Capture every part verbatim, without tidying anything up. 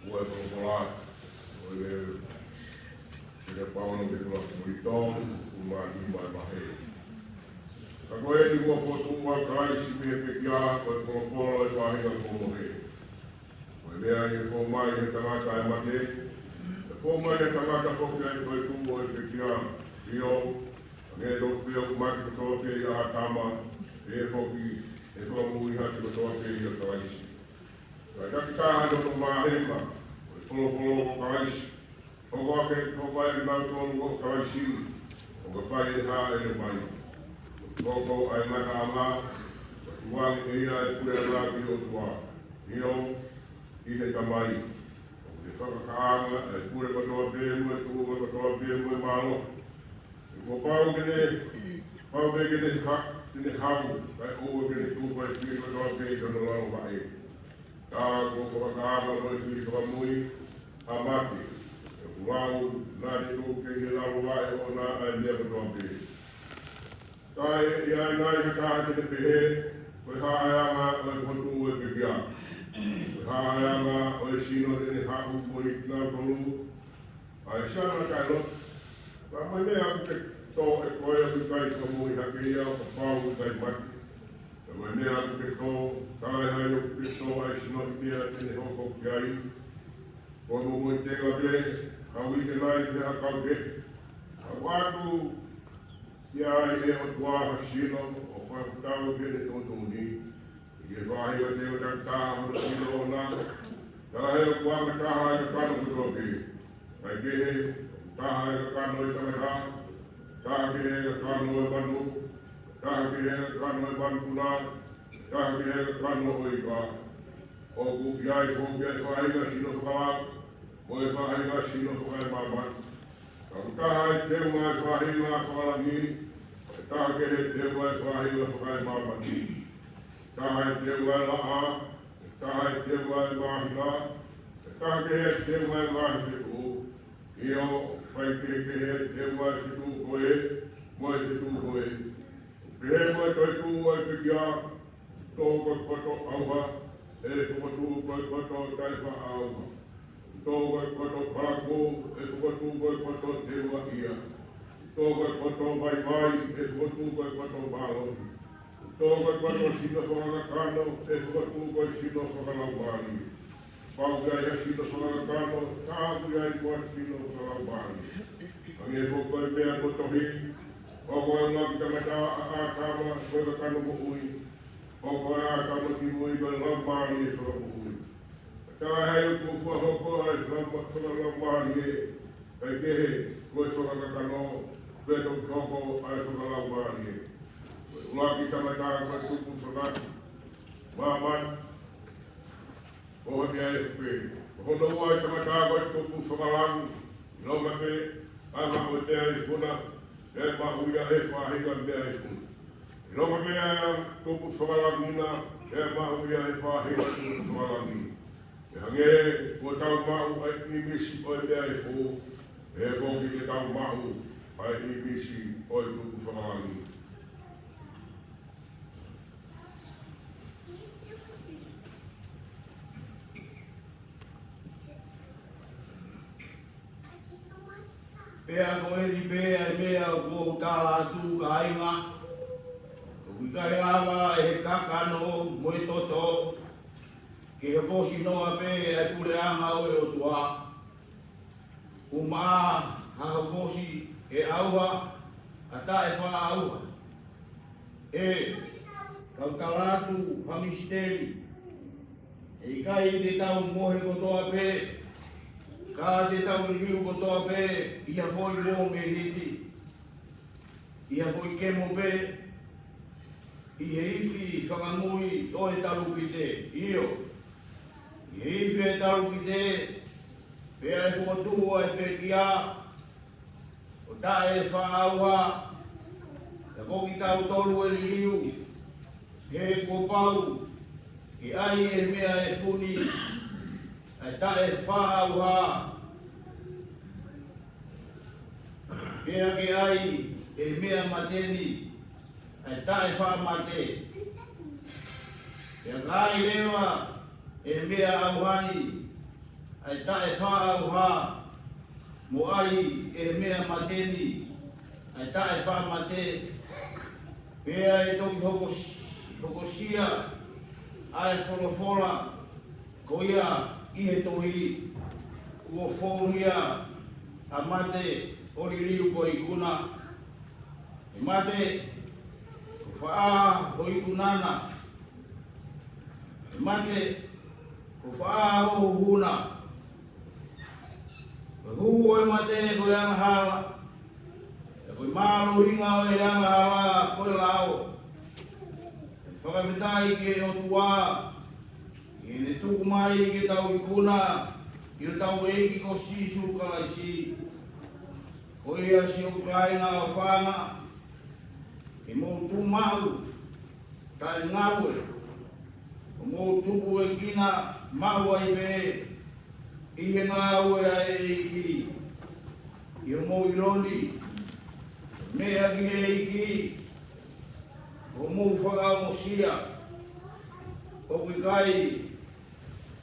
Ko e folofola ʻo e, ʻo e Paula ki he kau Kolinitō, ʻumaʻā ʻi he vahe. Ka ko eni kuo fokotuʻu ʻa Kalaisi mei he pekia, ko e folofola ʻo e faʻahinga kuo mohe. Ko e meʻa ʻi he fou mai ʻa e tangata ʻa e mate, ʻi he fou mai ʻa e tangata foki ʻa e toetuʻu ʻo e pekia. ʻIo, hangē tofu pē ʻoku mate kotoa pē ʻia ʻĀtama, pehē foki ʻe fakamoʻui hake kotoa pē ʻia Kalaisi. Ko e takitaha ʻi hono mahema, ko e folofola ko Kalaisi. Hoko ake, hoko ʻa kinautolu ʻo Kalaisi, ʻo ka fai ʻe hāʻele mai. Ko e hoko ʻa e ngataʻanga, ko e tukuange ʻe ia ʻa e puleʻanga ki he ʻOtua. ʻIo, ʻi he Tamai. ʻOku ne fakakakaanga ʻa e pule kotoa pē mo e tuʻunga kotoa pē mo e mālohi. Kuo pau ke ne, pau pē ke ne ha-, ke ne haʻu, kae ʻoua ke ne tuku ʻa e fili kotoa pē ʻi hono lalo vaʻe. Ka kuo fakakakaanga mo e fili fakamui ʻa mate. ʻOku lau naʻa ne tuku ki he lalo vaʻe ʻoʻona ʻa e meʻa kotoa pē. Ka ʻe ʻi ai nai ha taha te ne pehē, ko e hā ʻa e anga ʻo e fokotuʻu ʻo e pekia? Ko e hā ʻa e anga ʻo e sino te ne haʻu mo kinautolu? ʻA e siana kae lotu. Ka ko e meʻa ʻoku ke tō ʻe koe ʻoku ʻikai fakamoʻui hake ia, ʻo kapau ʻoku ʻikai mate. Ka ko e meʻa ʻoku ke tō, ka ʻi ai ʻoku ke tō ʻa e sino ʻi he meʻa te ne hoko ki ai. Ko e momoʻi tenga pē, ka ʻoku ʻikai nai pē ha kau kehe. Ka ʻoku ʻatu ia ʻe he ʻOtua ha sino, ʻo fakatau ki heʻene tuʻutuʻuni. ʻI he faʻahinga tenga takitaha hono sino ʻoʻona, ka ʻe ʻoku anga taha ʻa e kakano kotoa pē. Kaekehe, taha ʻa e kakano ʻo e tangata, taha kehe ʻa e kakano ʻo e manu, taha kehe ʻa e kakano ʻo e manupuna, taha kehe ʻa e kakano ʻo e ika. ʻOku ʻi ai foki ʻa e faʻahinga sino fakalangi, mo e faʻahinga sino fakaemāmani. Ka ʻoku taha ʻa e teunga ʻo e faʻahinga fakalangi, ʻe taha kehe ʻa e teunga ʻo e faʻahinga fakaemāmani. Taha ʻa e teunga ʻo e laʻā, ʻe taha ʻa e teunga ʻo e māhina, ʻe taha kehe ʻa e teunga ʻo e ngaahi fetuʻu. ʻIo, faikehekehe ʻa e teunga ʻo e fetuʻu ko ē, mo e fetuʻu ko ē. Pehē mo e toetuʻu ʻo e pekia, tō ko e poto ʻauha, ʻe fokotuʻu ko e poto taʻefaʻaʻauha. Tō ko e poto palako, ʻe fokotuʻu ko e poto teuaʻia. Tō ko e poto vaivai, ʻe fokotuʻu ko e poto mālohi. Tō ko e poto sino fakakakano, ʻe fokotuʻu ko e sino fakalaumālie. Pau ke ʻi ai ha sino fakakakano, ka ʻoku ʻi ai mo ha sino fakalaumālie. Hangē foki ko e meʻa kuo tohi, ko e ʻuluaki tangata ʻa ʻĀtama, ko e kakano moʻui. Ko e ʻĀtama kimui ko e laumālie fakamoʻui. Ka ʻi ai ʻoku fuofua hoko ʻa e fakalaumālie, kaekehe, ko e fakakakano, pea toki hoko ʻa e fakalaumālie. Ko e ʻuluaki tangata ko e tupu fakamāmani. Ko e meʻa ʻe upe. Ko hono ua ʻa e tangata ko e tupu fakalangi. ʻIlonga pē ʻa e anga ʻo e meʻaifuna, ʻe maʻu ia ʻe he faʻahinga meʻaifuna. ʻIlonga pē ʻa e tupu fakalangi na, ʻe maʻu ia ʻe he faʻahinga tupu fakalangi. ʻE hangē kuo tau maʻu ʻa e ʻīmisi ʻo e meʻaifoʻou, ʻe foki ke tau maʻu ʻa e ʻīmisi ʻo e tupu fakalangi. Pea ko eni pē ʻa e meʻa kuo u tala atu, kāinga, ʻoku ʻikai lava ʻe he kakano mo e toto ke hoko sino pē ʻa e puleʻanga ʻo e ʻOtua. ʻUmaʻā ha hokosi ʻe ʻauha, ka taʻefaʻaʻauha. ʻE, kau tala atu ha misiteli. ʻE ʻikai te tau mohe kotoa pē, ka te tau liliu kotoa pē ʻi ha foʻi momeniti, ʻi ha foʻi kemo pē, ʻi he ifi fakamui ʻo e talupite, ʻio, ʻi he ifi ʻo e talupite, pea ʻe fokotuʻu ʻa e pekia ʻo taʻefaʻaʻauha, ka ko kitautolu ʻe liliu, he kuo pau ke ʻai ʻe he meʻa ʻe funi ʻa e taʻefaʻaʻauha, pea ke ʻai ʻe he meʻa mate ni ʻa e taʻefaʻamate. Pea ka ʻai leva ʻe he meʻa ʻauha ni ʻa e taʻefaʻauha, mo ʻai ʻe he meʻa mate ni ʻa e taʻefaʻamate, pea ʻe toki hokos-, hokosia ʻa e folofola ko ia ʻi he tohi, kuo foulia ʻa mate ʻo liliu ko e ikuna. ʻE mate, ko fē ho ikuna na? ʻE mate, ko fē ho huhu na? Ko e huhu ʻo e mate ko e angahala, pea ko e mālohinga ʻo e angahala ko e lao. ʻOku fakafetaʻi ki he ʻOtua ʻi heʻene tuku mai ke tau ikuna ʻi hotau ʻEiki ko Sīsū Kalaisi. Ko ia, siʻoku kāinga ʻofaʻanga, ke mou tuʻu maʻu taʻengaue, ʻo mou tupuʻekina maʻu ai pē ʻi he ngāue ʻa e ʻEiki, ʻi hoʻomou ʻilo ni, meʻa ki he ʻEiki, ʻo mou fakaongosia ʻoku ʻikai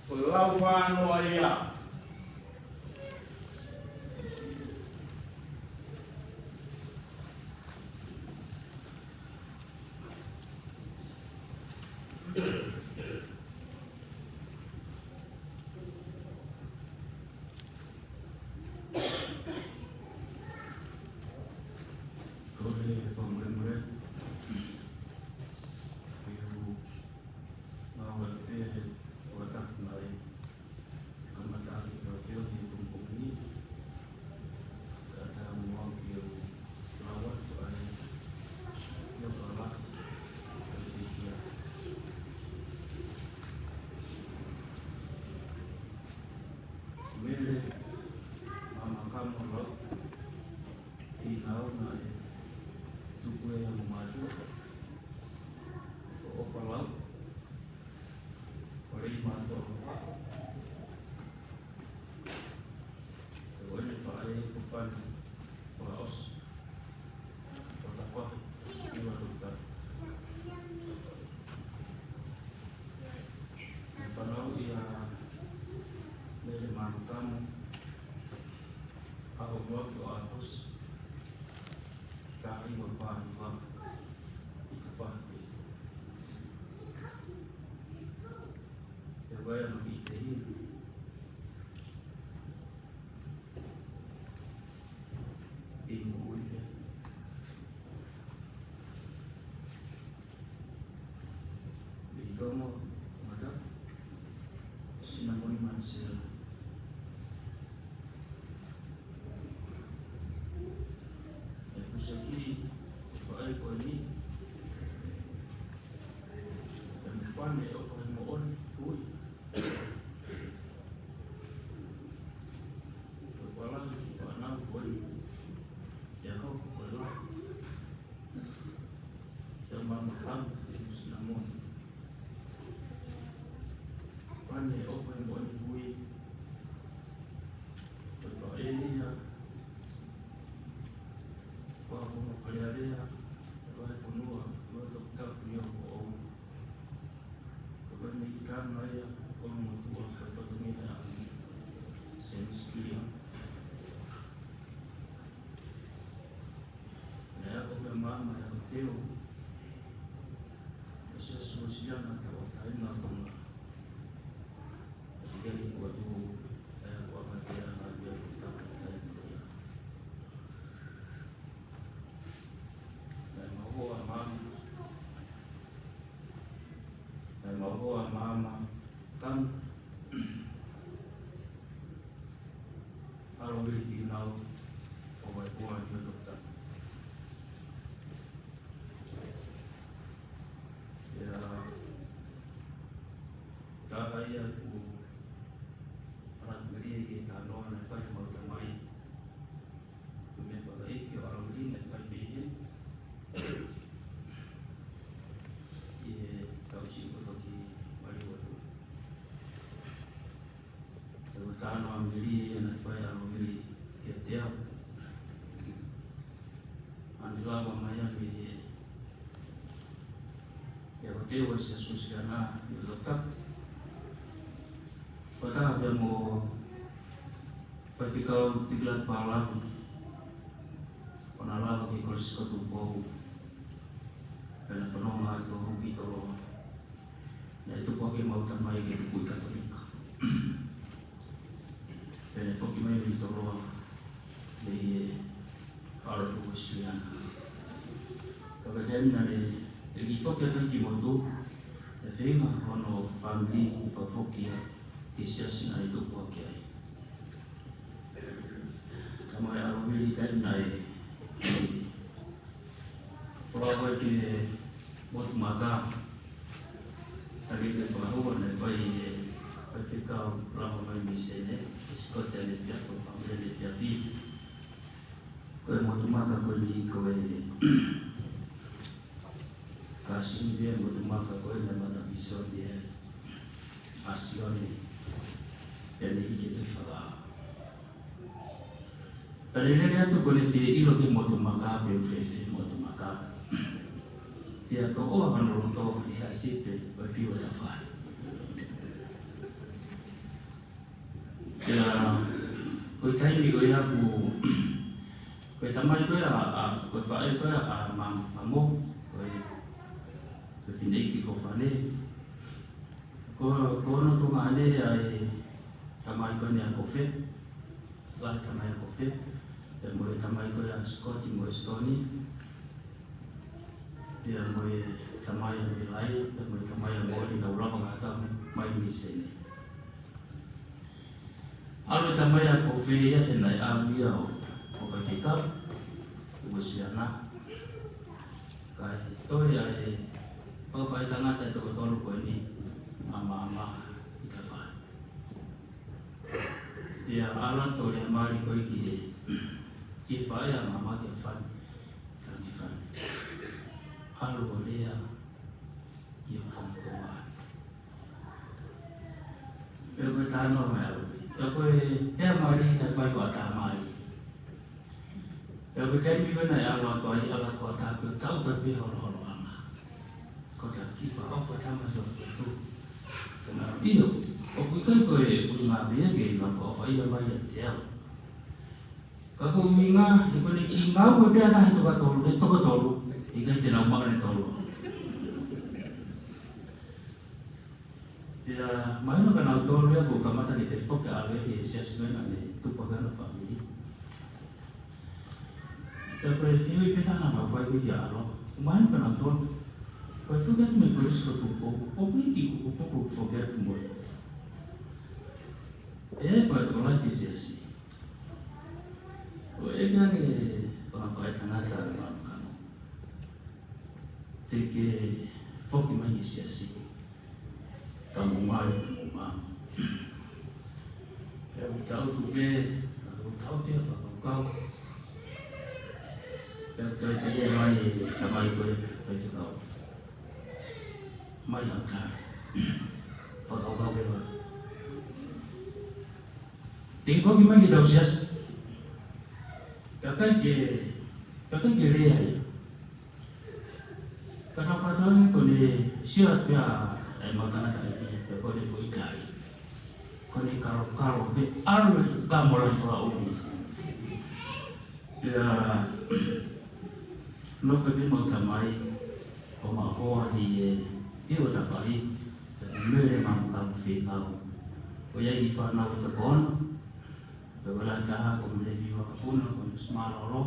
ko e lau fānoa ia. Ko e fakamolemole, ʻoku ou ngāue pē ʻo taku mai, kamata ʻaki ʻa e feohi ʻi he pongipongi ni, kae ʻatā muʻa au ke u lau atu ʻa e ʻio kala ʻa e fiefia. Mele, Maama Kamu Lau, ʻi he ʻaho ni ʻe tuku ʻe he ongo mātuʻa, ko ʻOfa Lau, ko Lei Mātuʻa Lau, ko ʻene faʻē ko Fani Falaosi, ko Tafahi ʻi Ua Toketā. ʻE fanauʻi ʻa Mele Maama Kamu, ʻaho ʻuluaki ʻo ʻAokosi, taha hiva fā hiva, ʻi Tafahi. ʻE vai ʻa Maki Tehi, ʻi Moʻui pē. ʻI Tonga, Mata, Sinamoni Manisela. ʻE Pusaki, ʻe faʻē ko eni, ʻe Mefane ʻOfa Moʻoni Hui. Ko e fālahi fānau ko eni, ʻia Hoko ko e Lau, ʻia Maama Kamu, ʻia Sinamoni. Fane ʻOfa Moʻoni Hui, ko e faʻē ia, Fakafofonga Fale Alea, ʻi he vahefonua ʻo Toketā, Niuafoʻou. Ko e faʻē mei Kitana ia, ʻo e motuʻa ko e fatongia ʻa Semisi Kiliamu. Naʻe ako pē ʻa Maama ʻi Akoteu, ʻi he Siasi Uēsiliana Tauʻatāina Tonga. Naʻe ʻi ai e kuata, ʻa ia ko ʻAmatea, naʻe ʻi ai e kuata ʻi Akoteu. Naʻe maʻu ʻa Maama, naʻe maʻu ʻa Maama Kamu, ʻAlovili Finau, ʻo Vaipua ʻi Toketā. ʻIa, taha ia ʻoku ʻalu melie ki he talanoa naʻe fai ʻe homau tamai. Ko e meʻa fakaʻeiki ʻo ʻAlovili naʻe fai mei heni, ʻi he tauhi ko e toki mali atu. Ko e talanoa melie ia naʻe fai ʻe ʻAlovili kiate au. Naʻá ne lava mai ia mei he, ʻi Akoteu ʻi he Siasi Uēsiliana ʻi Toketā. Ko e taha pē ia mo Faifekau Tikilakipaʻalahi, ʻo na lava ki he Kolisi ko Tupou, pea na fanongo atu ʻo hū ki Toloa. Naʻe tupu hake ʻemau tamai ke tupu ʻi Katolika. Pea ne foki mai mei Toloa, mei he R P Wesleyan. Ka ko e taimi naʻe kiʻi foki atu ai ki motu, ʻe feinga hono fāmili ke fakafoki ia ki he siasi naʻe tupu hake ai. Ka mo e ʻalu vili taimi naʻe folau ai ki he motu maka, ʻa ia ko e fakahua naʻe fai ʻe he faifekau lava mai mei Senē, ʻe Sikoti ʻAnepiafi, fāmili ʻAnepiafi. Ko e motu maka ko eni ko e kasini pē ia ʻo e motu maka ko ē naʻe mata visoni ʻa Sione, pea ne hiki e Tohi Fakaʻā. Pea ne lele atu ko ʻene fie ʻilo ki he motu maka pe ʻoku fēfē e motu maka. Pea toʻo hono loto ʻi he sipi ʻo e Piu ʻa Tafahi. Pea ko e taimi ko ia ʻoku, ko e tamai ko ia ʻa, ko e faʻē ko ia ʻa Ma, Mamo, ko e, ko e fineʻeiki ko Fane. Ko, ko hono tuongaʻane ʻa e tamai ko eni ʻa Kofe, lahi e tamai ʻa Kofe, pea mo e tamai ko ia ʻa Sikoti mo ʻEsitoni, pea mo e tamai ʻa Milai, pea mo e tamai ʻa Moli, naʻa nau lava ngata mai mei Senē. ʻAlu e tamai ʻa Kofe ia he naʻe ʻalu ia ʻo, ʻo faifekau, ʻo Uēsiliana. Kae toe ʻa e fakafaʻitangata ʻe toko tolu ko eni ʻa Mama ʻi Tafahi. Pea ʻalu atu ʻo lea mali ko ē ki he, ki he faʻē ʻa Mama kia Fani, tangi Fani. ʻAlu ʻo lea ki he fanga toa. Pea ko e talanoa mai ʻalu. Pea ko e, pea mali naʻe fai ko ʻAtamali. Pea ko e taimi ko ē naʻe ʻalu atu ai, ʻalu atu ʻa Tapi ʻo tauta pē holoholoʻanga. Ko Tapi, kiʻi fakaʻofa tama so fetu. Ko na io, ʻoku ʻikai ko e ʻuhinga pē ia ke na fakaʻofaʻia mai ʻiate au. Ka ko e ʻuhinga, he ko ʻene kiʻi ngāue pē ʻa e toko tolu, ʻe toko tolu, ʻikai te nau maʻu ʻe tolu. Pea mahino kia nautolu ia kuo kamata ke toe foki ʻo ʻalu ki he siasi ko ē naʻe tupu hake ai hono fāmili. Pea ko e fehuʻi pē ʻe taha naʻa nau fai ko ē kia ʻAlo. Mahino kia nautolu, ko e foki atu mei he Kolisi ko Tupou, ʻoku ʻi ai e kiʻi kupukupu foki atu mo ia. ʻE fai tokolahi ki he siasi. ʻOku ʻeke ange ʻe he fanga faʻētangata ʻa Mama Kamo, te ke foki mai ki he siasi ka mo mali ka mo mama? Pea u tautu pē, u tautu ia ʻo fakakaukau. Pea u toe pehē mai e tamai ko ē faifekau, mai ʻo tala, fakakaukau pē mai. Te ke foki mai ki heʻetau siasi? Pea ʻikai ke, pea ʻikai ke lea ia. Ka naʻe fakatokangaʻi ko ʻene sio atu pē ʻa e maʻu tangataʻeiki, pea ko ʻene foʻi tali, ko ʻene kalokalo pē, ʻalu e fuʻu kamo lahi fakaʻuli. Pea nofo pē ʻemau tamai ʻo maʻu hoa ʻi he Piu ʻa Tafahi, pea mele Mama Kamo fekau. ʻOku ʻi ai e kiʻi fānau ʻe toko ono, pea ko e lahi taha ko Melevi Vakapuna, ko Misi Mālōlō.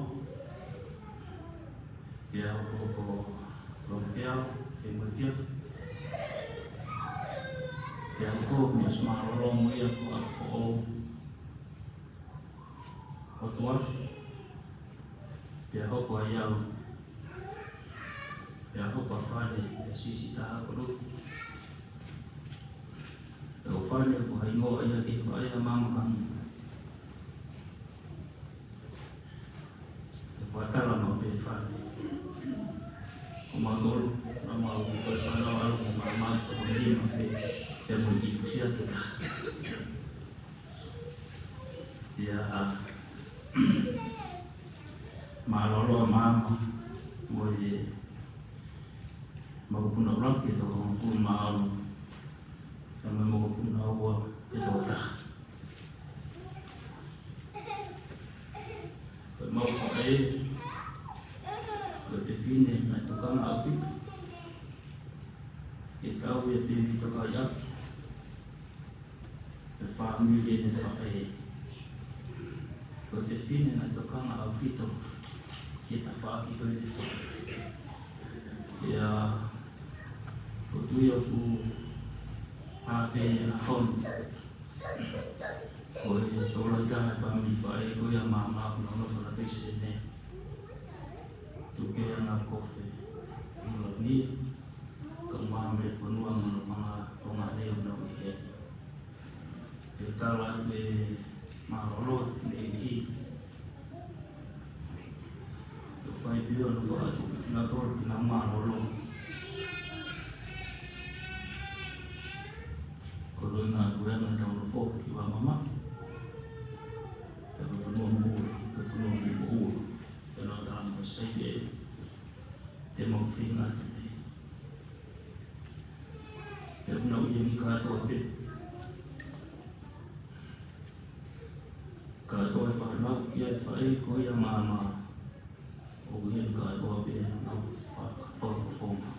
Pea hoko ko Lopeau, pea mo Fiafi. Pea hoko ko Misi Mālōlō mo ia ko ʻAkafoʻou, ko Tuafi. Pea hoko ai au. Pea hoko ʻa Fani, pea siʻisiʻi taha ko Luku. Pea ko Fani ʻoku hingoa ia ki he faʻē ʻa Mama Kamo. Pea fakatala maʻu pē ʻe Fani, ko mautolu naʻa mau ko e fānau ʻalu mo Mama, ko e lima pē, pea mo e kiʻi pusi ʻe taha. Pea mālōlō ʻa Mama mo e mokopuna ʻuluaki ʻe toko hongofulu mā ono, pea mo e mokopuna ua ʻe toko taha. Fāmili ʻene faʻē. Ko e fefine naʻe tokanga ʻaupito ki he tafaʻaki ko ē ʻene faʻē. ʻIo, ʻoku ou tui ʻoku ʻi ai pē ʻa e ʻaho ni. Ko e tokolahi taha ʻo e fāmili faʻē ko ia ʻa Māmā ʻoku nau nofo ʻi Sene. Tuku ke anga kofe. Mula ni. Ka mā me fonua mo e fanga Tonga ni ʻoku nau ʻi heni. ʻE tala atu e mālōlō ʻEiki. ʻOku fai pē ʻo nofo atu kinautolu ke nau mālōlō. Ko e ʻuhinga ko ē ʻetau nofo ki Vaʻa Mama. Pea ko e fonua moʻua, ko e fonua moʻua. Pea nau tala mai sai pē. Te mau feinga atu pē. Te u nau ia ni kātoa pē. Kātoa e fānau ia ʻa e faʻē ko ia ʻa Māmā. ʻOku ʻi heni kātoa pē nau fa-, fakafofonga.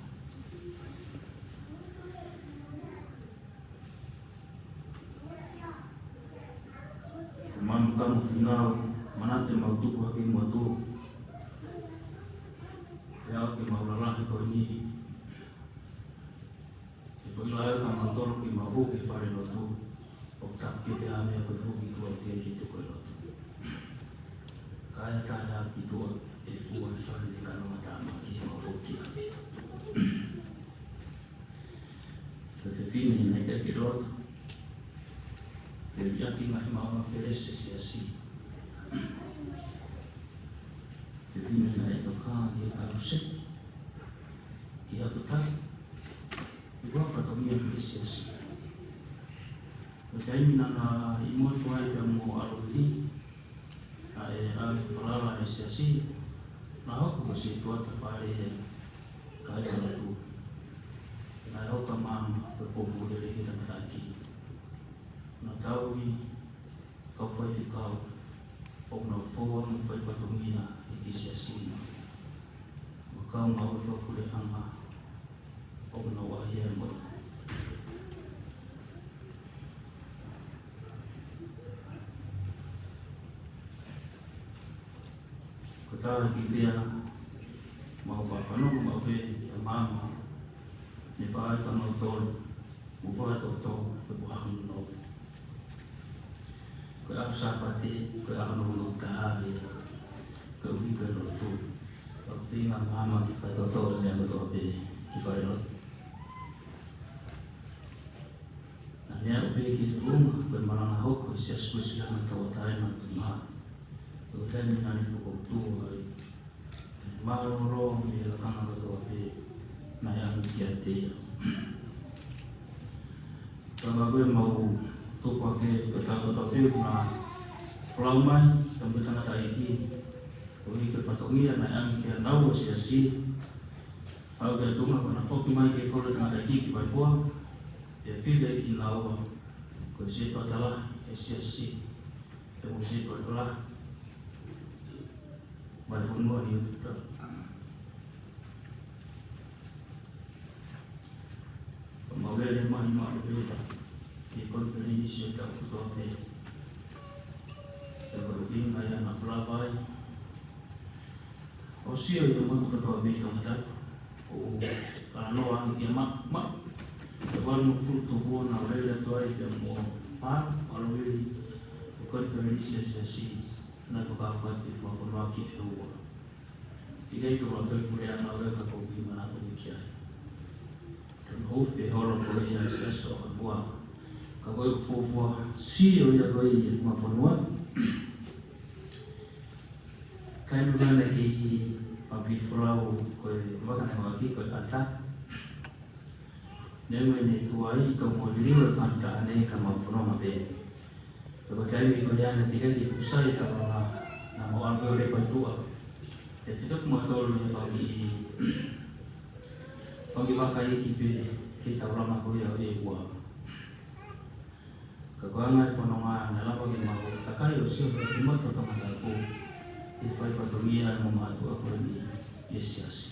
Ko e manu ka mo fingau, manatu te mau tupu hake mo tuʻu. ʻE aʻu ke mau lalahi ko eni. ʻE foʻi lahi ka mau tolo ke mau hū ki he fale lotu. ʻOku tapu ke te ame ko e hū ki tuʻa pē ki tuʻa ko e lotu. Ka ʻi ai ha taha ki tuʻa ʻe fua e fale ne kano matāmaki ʻe mau hū ki ai. Ko e fefine naʻe ʻikai ke lotu. Pea liʻaki mai maʻu ʻa e kelesi ʻa e siasi. Fefine naʻe tokanga ki he kaluseti. Ki he ako tapu. Ki he fatongia ki he siasi. Ko e taimi naʻa na ʻi muʻa tuai pea mo ʻAloli. ʻA e, ʻa e falala ʻa e siasi, naʻe hoko ko e sētuata fale ʻa e kāingalotu. Naʻe hoko ʻa Māmā ko e poupou lelei ki he tangataʻeiki. Naʻa tauhi kau faifekau, ʻo nau fou mo fai fatongia ʻi he siasi na. Mo kau ngāue fakapuleʻanga, ʻo nau ʻahiʻahi mo. Ko e taha ki lea, mau fafanongo maʻu pē ʻa Māmā, ne fai ka mau tolo, mo fakatoto, ko e puha no. Ko e ʻaho Sāpate, ko e ʻaho no no taha ia, ko e uike lotu. Ko e feinga ʻa Māmā ke fakatoto, meʻa kotoa pē, ki fale lotu. Naʻa ne aʻu pē ki he tuʻunga, ko e malanga hoko ʻa e Siasi Uēsiliana Tauʻatāina ʻo Tonga. Ko e taimi naʻa ne fokoutua ai. Mālōlō mei he lakanga kotoa pē naʻe ʻalu kiate ia. Ka ko e mau tupu hake ko e tau kotoa pē naʻa folau mai, ka mo e tangataʻeiki. Ko e uike fatongia naʻe ʻange kia naua siasi. Aʻu ki he tuʻunga ko ʻena foki mai ke kole tangataʻeiki ki Vaipua. ʻE fili kinaua ko e sētuata lahi ʻa e siasi. ʻE mo e sētuata lahi. Mai fonua ni ʻo tuta. Ko mau lele mai maʻu pē ki he konifelenisi ʻo e taʻu kotoa pē. ʻE ko e ʻuhinga ia naʻa folau ai. ʻO sio ia mo e kotoa pē tangata. ʻO ka noa ange ia ma, ma. ʻE valungofulu tupuna ʻo lele atu ai pea mo Pā, ʻAloli, ʻo konifelenisi ʻa e siasi, naʻe fakahoko atu ʻi he fakafonua ki he ua. ʻIkai ke ʻoua toe puleʻanga ʻo e ka ko ui manatu ki ai. Tonu ʻoku feholo ko ia ʻa e siasi ʻo Haʻamoa. Ka ko e fuofua sio ia ko ia ʻi he fakafonua. Taimi naʻe kei ʻi Papili folau ko e vaka naʻe ʻohake ko e ʻata. Neongo ʻene tuai, tau mo liliu e kanta ʻa ʻene ka mau fononga pē. Ko e taimi ko ia naʻe teʻeki ke fuʻu sai e taulanga, naʻa mau ʻalu pē ʻo lepa ʻi tuʻa. ʻE fito ki mau tolo ʻi he fanga kiʻi, fanga kiʻi vaka iiki pē, ki he taulanga ko ia ʻo e ua. Ka ko e anga e fononga naʻe lava ke mau takai ʻo sio ki he motu ʻo Tongatapu, ʻi he fai fatongia mo e mātuʻa ko eni ʻi he siasi.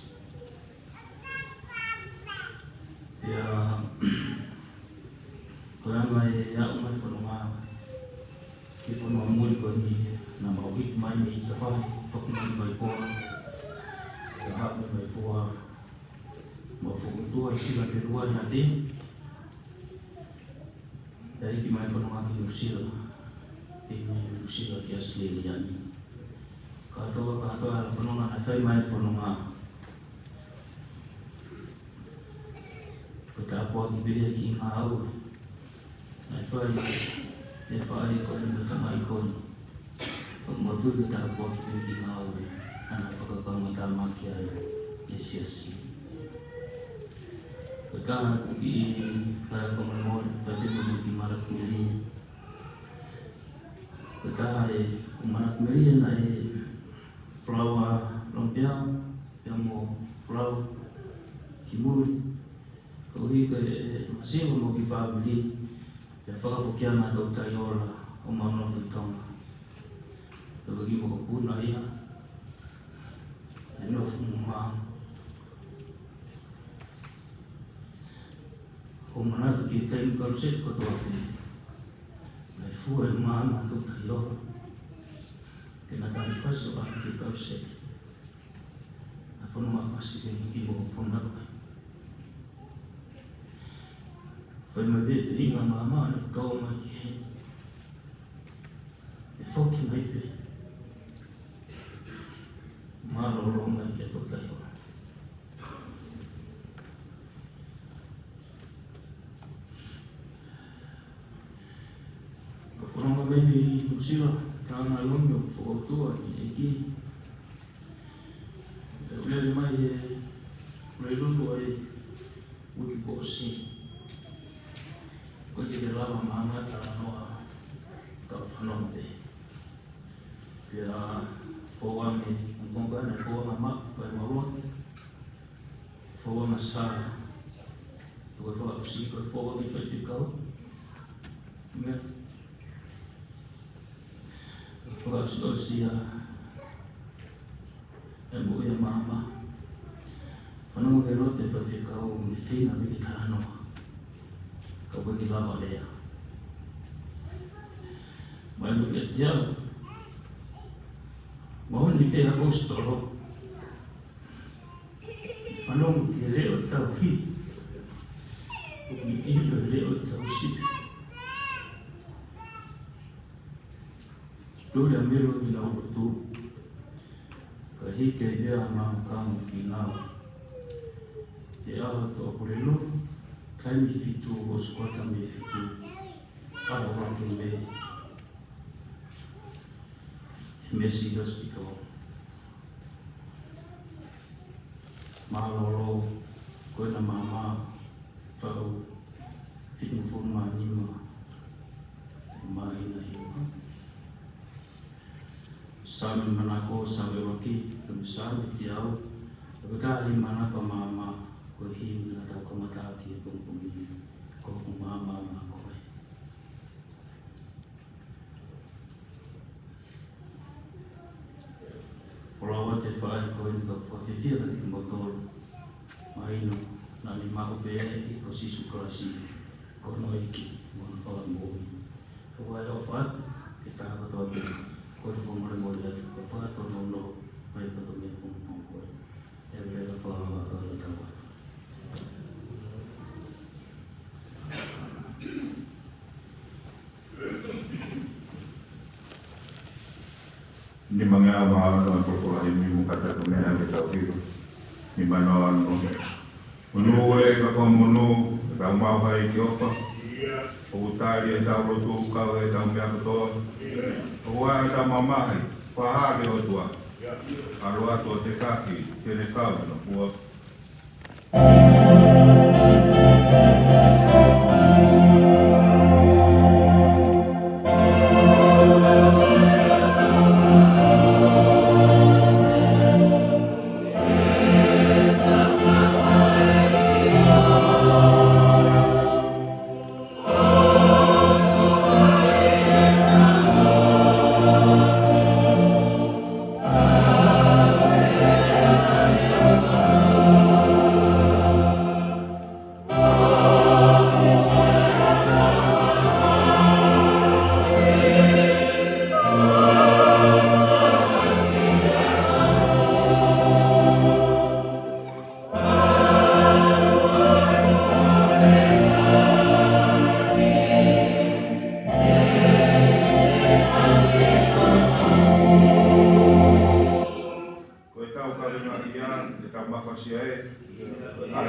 Pea, Ko e anga e aʻu mai e fononga ki he fonua muli ko eni, naʻa mau hiki mai mei Tafahi, foki mai Vaipōa, ka haʻu mei Vaipōa, mau fokotuʻu ʻi Sila pē lua ʻi he ʻaho ni. Pea hiki mai e fononga ki Nuʻusila, hiki mai Nuʻusila ki ʻAositelēlia ni. Kātoa, kātoa e fononga naʻe fai mai e fononga. Ko e tāpuaki pē ia ki he ngāue naʻe fai ʻe he faʻē ko eni mo e tamai ko eni. ʻOku mau tui ko e tāpuaki pē ia ki he ngāue naʻa na fakakaungātāmaki ai e siasi. Ko e taha ʻeku kiʻi kau fakamolemole, pea pehē mo e kiʻi malaki melie. Ko e taha ʻeku malaki melie naʻe folau ʻa Lomipeau, pea mo folau ki muli. Koeʻuhi ko e, ʻe, masiva mo e kiʻi fāmili, pea fakafoki ange ʻa Tōtaiola ʻo mau nofo ʻi Tonga. Pea ko e kiʻi mokopuna ia, ʻe nofo mo maama. ʻOku ou manatu ki he taimi kaluseti kotoa pē, naʻe fua ʻe maama ʻa Tōtaiola ke na tali pasi ʻo ʻalu ki he kaluseti. Naʻe fononga pasi pē mo e kiʻi mokopuna ko ē. Fai mai pē ʻe he fefine ʻa maama naʻe tō mai ki heni, ʻe foki mai pē. Mālōlō mai kia Tōtaiola. Ka fononga mai mei Nuʻusila, tau ʻalu ʻo fokotuʻu ʻa e ʻEiki. Pea u lele mai he Honolulu ʻi he uike kuo ʻosi. ʻOku ʻikai ke lava maama ʻo talanoa, ka u fanongo pē. Pea fou ange, ʻa e konga naʻe fou ange ʻa maama, fai maama. Fou ange ʻa Sā. Ko e fakaʻosi, ko e fou ange ʻa e faifekau. Meʻa. Fakaʻosiʻosi ʻa e moʻui ʻa maama. Fanongo ki he lotu ʻa e faifekau, mei fē naʻe ʻikai ke talanoa. Ka ʻoku ʻikai ke lava lea. Mai mo ke tia. Mahino pē ha ʻaposetolo. Fanongo ki he leʻo ʻo e tauhi. ʻOku ʻi he leʻo ʻo e tauhi. Tuli ʻa Melo ki he lotu. Ka hiki ai pē ʻa maama ka mo kinaua. He ʻaho Tuʻapulelulu, taimi fitu, ʻosi kuata mei fitu. ʻAho ʻuluaki mei he Mercy Hospital. Mālōlō, ko ena maama, taʻu fitungofulu mā nima, māhina hiva. Saame manako, Saame ʻuluaki, ko e Saame ki au, ko e taha e manako ʻa maama, ko e himi naʻa tau kamata ʻaki he pongipongi ni, Ko hoku maama maʻa koe. Folau atu e faʻē ko eni, ka u fakafiefia kiate kimoutolu. Mahino naʻa ne maʻu pē ʻe he ʻEiki ko Sīsū Kalaisi, ko hono ʻEiki mo hono Fakamoʻui. Ko ia ʻofa atu ki he taha kotoa pē, ko e fakamolemole atu, ko e fakatōnounou, mai fakamolemole ko ē. Nimangeau mā ono e folofola himi mo kata ko mea ke tau hiko. Nima noa ono. Monū ē ka ko e monū, ʻetau maʻu ʻe he ʻEiki ʻofa. ʻOku tali ʻetau lotu, kau ʻi heʻetau meʻa kotoa. ʻOku ʻi ai ʻetau mamahi, fakahā ki he ʻOtua. ʻAlu atu ʻo tekaki, ke ne kau ʻi hono fua.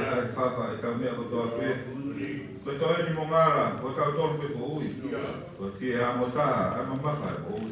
ʻa e fafa ʻetau meʻa kotoa pē. Ko e toeni mo ngala, ko tautolu pē foʻui. Ko e fie amo taha, ʻa e mamafa ʻe moʻui.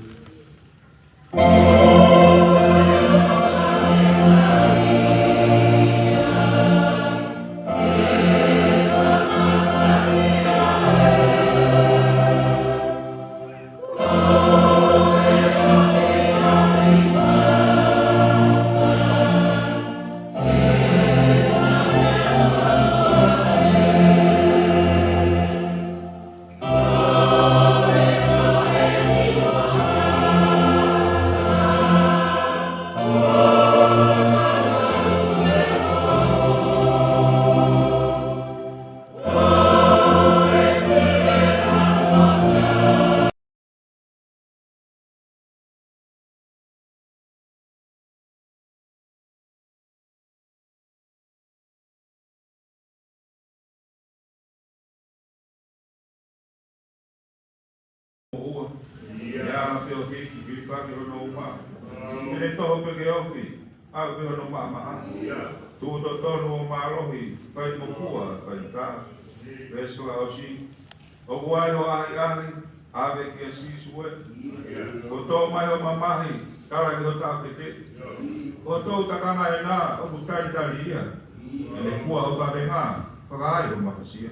Ua. Ia ma peo hiki, hilifaki hono uma. Pene toho pē ke ofi, ʻau pē hono maʻamaʻa. Tuʻu totonu ʻo mālohi, fai mo fua, fai tā. Veesi fakaʻosi. ʻOku ai hoʻo ʻahiʻahi, ʻave kia Sīsū ē. Kuo tō mai hoʻo mamahi, tala ki ho taʻokete. Ko hoʻo takanga ena, ʻoku talitali ia. ʻEne fua hoʻo kavenga, fakaai hoʻo mafasia.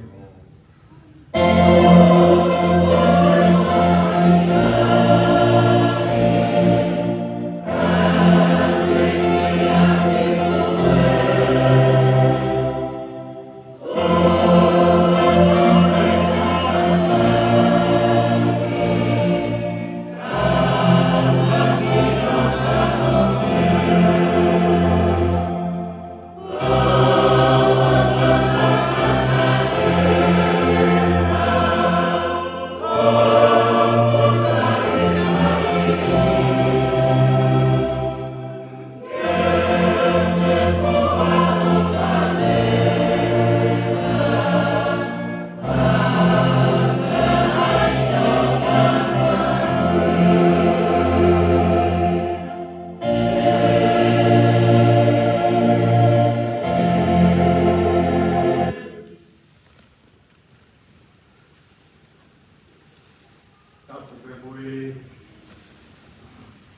Tapu pē mo e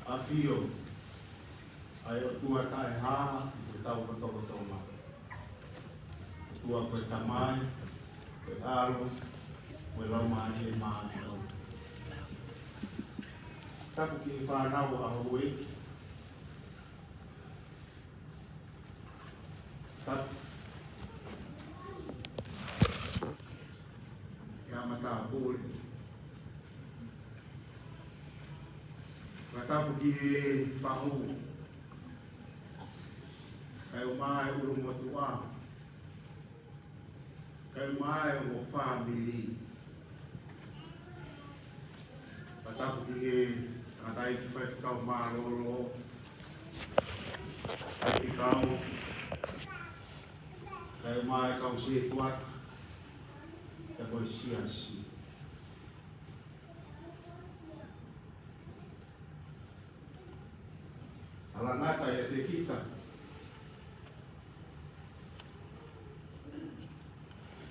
ʻafio ʻa e ʻOtua taʻehāhā ʻi hotau lotolotonga. ʻOtua ko e Tamai, ko e ʻAlo, ko e Laumālie Māʻoniʻoni. Tapu ki he fānau ʻa houʻeiki. Tapu ki he matāpule. Fakatapu ki he fahu. Kae ʻumaʻā e ʻulumotuʻa. Kae ʻumaʻā e ongo fāmili. Fakatapu ki he tangataʻeiki faifekau mālōlō, faifekau, kae ʻumaʻā e kau sētuata, pea mo e siasi. Talangata ʻiate kita.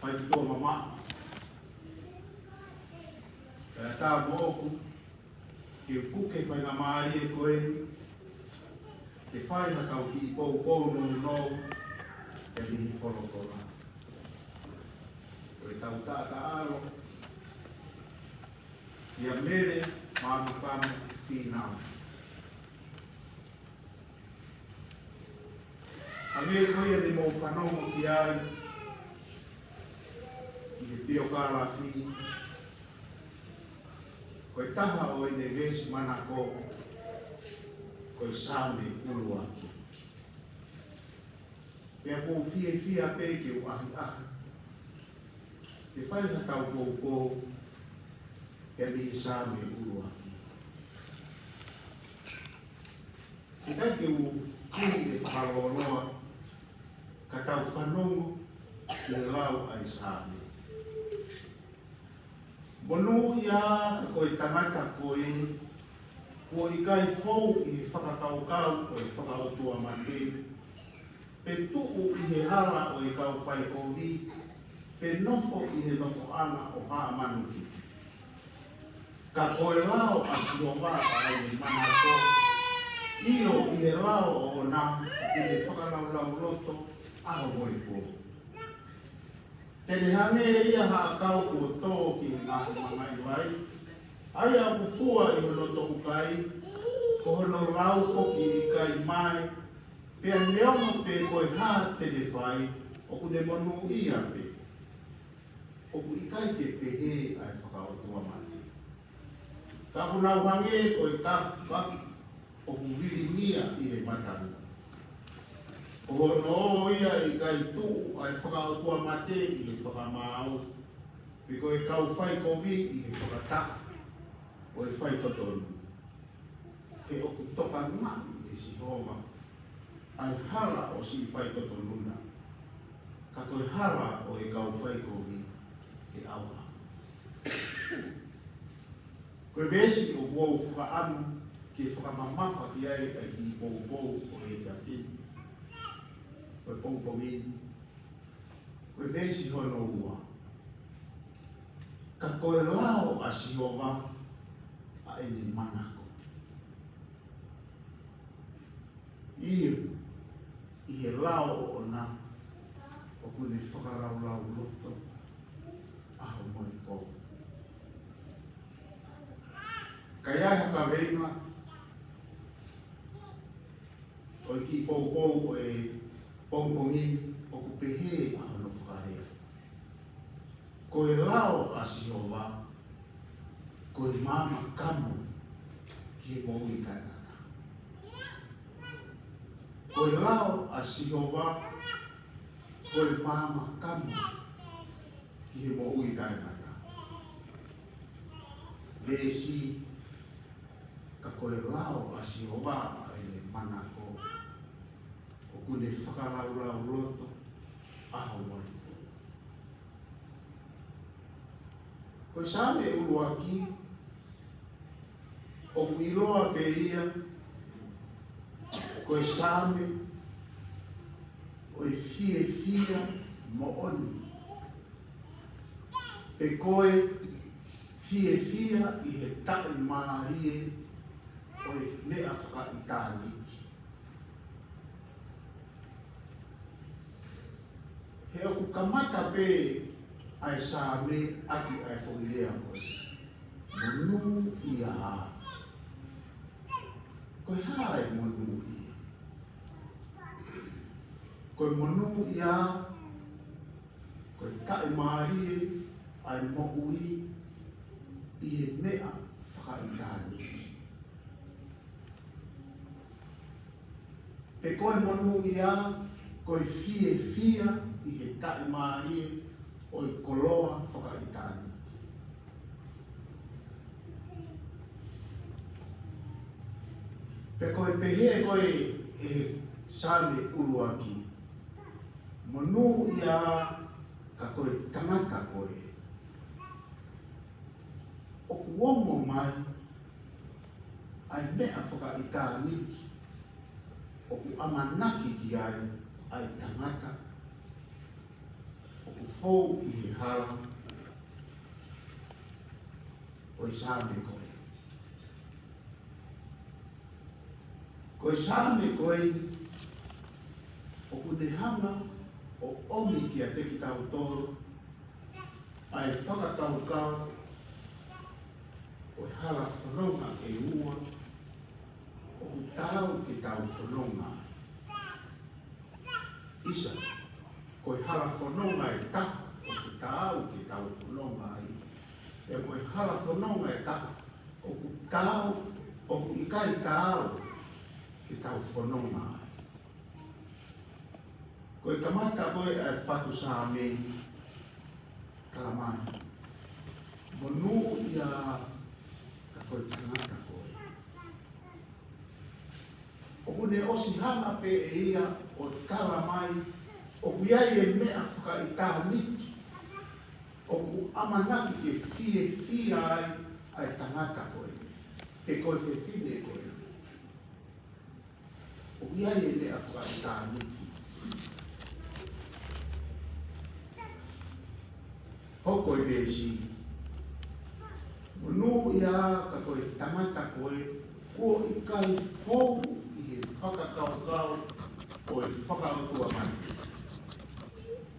Fai ki tuʻa mamaʻo. Kae ʻatā moʻoku ke u puke faingamālie ko eni, ke fai ha tau kiʻi poupou nounou, ʻi he folofola. Ko e tau taʻataʻalo, ʻia Mele Manukamu Fīnau. Hangē ko ia ne mou fanongo ki ai ʻi he piokalafi, ko e taha ʻo ʻene veesi manako, ko e Saame ʻuluaki. Pea ʻoku ou fiefia pē ke u ʻahiʻahi ke fai ha tau poupou, pea mei he Saame ʻuluaki. ʻIkai ke u tui ʻe fakalōloa, ka tau fanongo ki he lau ʻa e Saame. Monūʻia ka ko e tangata ko ē, kuo ʻikai fou ʻi he fakakaukau ʻo e fakaʻotuamate, pe tuʻu ʻi he hala ʻo e kau faikovi, pe nofo ʻi he nofoʻanga ʻo haʻa manuki. Ka ko e lao ʻa Sihova ʻa ʻene manako, ʻio, ʻi he lao ʻoʻona ʻoku ne fakalaulauloto ʻaho mo e pō. Te ne hangē ia ha ʻakau kuo tō ki he ngaahi mangaʻi vai, ʻa ia ʻoku fua ʻi hono toʻukai, ko hono lau foki ʻikai mae, pea neongo pe ko e hā te ne fai, ʻoku ne monūʻia pē. ʻOku ʻikai ke pehē ʻa e fakaʻotuamate. Ka ʻoku nau hangē ko e kafukafu ʻoku vilingia ʻi he matangi. Ko hono ō ia ʻe ʻikai tuʻu ʻa e fakaʻotuamate ʻi he fakamaau, pe ko e kau faikovi ʻi he fakataʻa ʻo e faitotonu. He ʻoku tokangaʻi ʻe Sihova ʻa e hala ʻo siʻi faitotonu na, ka ko e hala ʻo e kau faikovi ʻe ʻauha. Ko e veesi ʻoku ou fakaʻamu ke fakamamafa ki ai ʻa e kiʻi poupou ʻo e efiafi ni, ʻo e pongipongi ni, ko e veesi hono ua. Ka ko e lao ʻa Sihova ʻa ʻene manako. ʻIo, ʻi he lao ʻoʻona ʻoku ne fakalaulauloto ʻaho mo e pō. Ka ʻi ai ha kaveinga ʻo e kiʻi poupou ʻo e pongipongi ni, ʻoku pehē ʻa hono fakalea: Ko e lao ʻa Sihova ko e maama kamu ki he moʻui taʻengata. Ko e lao ʻa Sihova ko e maama kamu ki he moʻui taʻengata. Veesi, ka ko e lao ʻa Sihova ʻa ʻene manako, ʻoku ne fakalaulauloto ʻaho mo e pō. Ko e Saame ʻuluaki, ʻoku ʻiloa pē ia ko e Saame ʻo e fiefia moʻoni, pe ko e fiefia ʻi he taʻimālie ʻo e meʻa fakaʻitāniti. He ʻoku kamata pē ʻa e Saame ʻaki ʻa e foʻi lea ko e monūʻia. Ko e hā e monūʻia? Ko e monūʻia, ko e taʻimālie ʻa e moʻui ʻi he meʻa fakaʻitāniti. Pe ko e monūʻia, ko e fiefia ʻi he taʻimālie ʻo e koloa fakaʻitāniti. Pe ko e pehē ko ē ʻe he Saame ʻuluaki, monūʻia ka ko e tangata ko ē. ʻOku ongo mai ʻa e meʻa fakaʻitāniti ʻoku ʻamanaki ki ai ʻa e tangata ʻoku fou ʻi he hala ʻo e Saame ko ē. Ko e Saame ko ē ʻoku ne hanga ʻo ʻomi kiate kitautolu ʻa e fakakaukau ʻo e hala fononga ʻe ua ʻoku taau ke tau fononga. ʻIsa, ko e hala fononga ʻe taha ʻoku taau ke tau fononga ai. ʻE ko e hala fononga ʻe taha ʻoku taau, ʻoku ʻikai taau ke tau fononga ai. Ko e kamata ko ē ʻa e fatu Saame, talamai, monūʻia ka ko e tangata ko ē. ʻOku ne ʻosi hanga pē ʻe ia ʻo talamai ʻoku ʻi ai e meʻa fakaʻitāniti ʻoku ʻamanaki ke fiefia ai ʻa e tangata ko ē, pe ko e fefine ko ē. ʻOku ʻi ai e meʻa fakaʻitāniti Hoko e veesi: Monūʻia ka ko e tangata ko ē kuo ʻikai fou ʻi he fakakaukau ʻo e fakaʻotuamate,